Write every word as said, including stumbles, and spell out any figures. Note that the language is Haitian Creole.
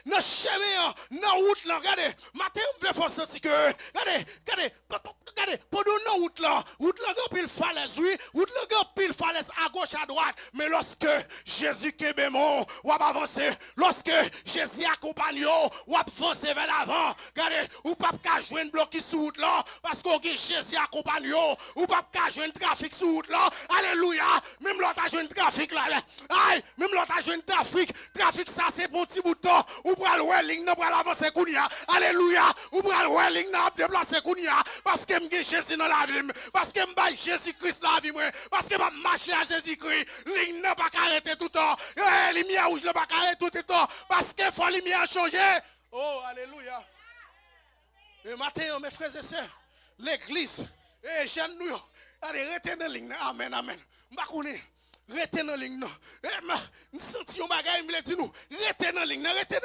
nan chemen an, nan wout lan. Gade, maten an, m vle fè w santi ke, gade, gade, pa- pa- gade, pandan w nan wout lan, wout lan gen anpil falèz, wi, wout lan gen anpil falèz agoch, adwat, men lòske Jezi kenbe men w, w ap avanse. Lòske Jezi akonpanye w, w ap vanse vè lavan. Gade, ou p ap ka jwenn blokis sou wout lan, paske w gen Jezi akonpanye w. Ou p ap ka jwenn trafik sou wout lan. Alelouya! Menm lè w ta jwenn trafik la, ay, menm lè w ta jwenn trafik, trafik sa se pou yon ti bout tan. Ou pral wè liy nan pral avanse kounye a. Alelouya! Ou pral wè liy nan ap deplase kounye a. Paske m gen Jezi nan lavi m. Paske m bay Jezi Kris lavi mwen. Paske m ap mache a Jezikri. Liy nan pa ka rete toutan. E, limyè wouj lan pa ka rete toutan. Paske fò limyè a chanje. Oh, alelouya! E maten an, mes frères et sœurs, legliz, e jèn nou yo, gade, rete nan liy nan. Amèn, amèn. M pa konnen. Rete nan liy nan. E, m, m santi yon bagay, m vle di nou, rete nan liy nan, rete nan